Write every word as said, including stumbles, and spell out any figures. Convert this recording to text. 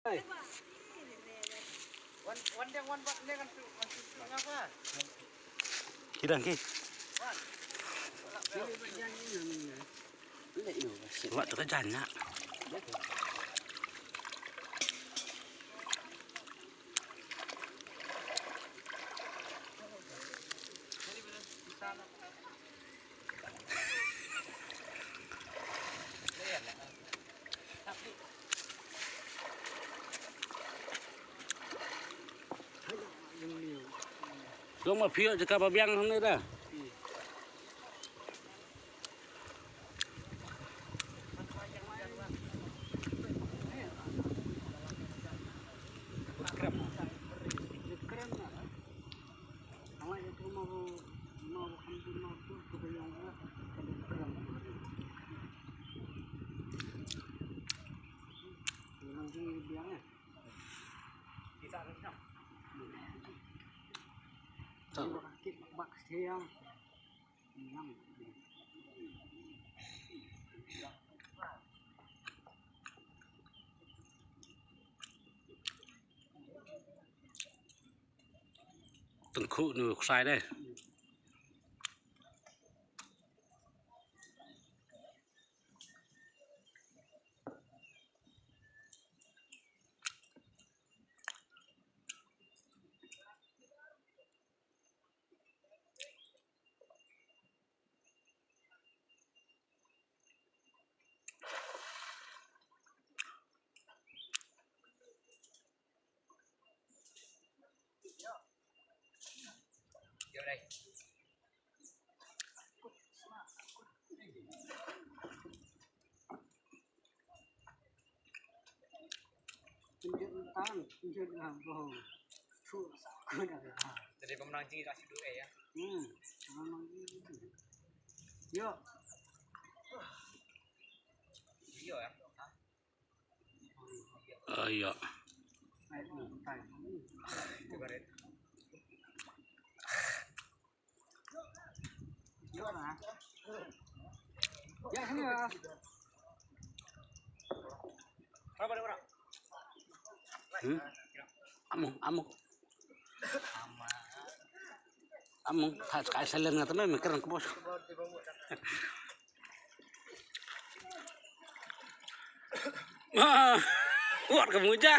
Ki dang ki. Wat tu ka jan na. Long ma phi ïoh jaka ba biang hangne da. Tyngkhuh nu ksai deh. Jadi pemenang jing dah sidu eh ya. Hmm, pemenang jing. Yo. Yo ya. Ah, ya. Hmm? Among, among. Among, tak, tak, silent nga tu, memang keren ke bos. Ah, kuat ke muja.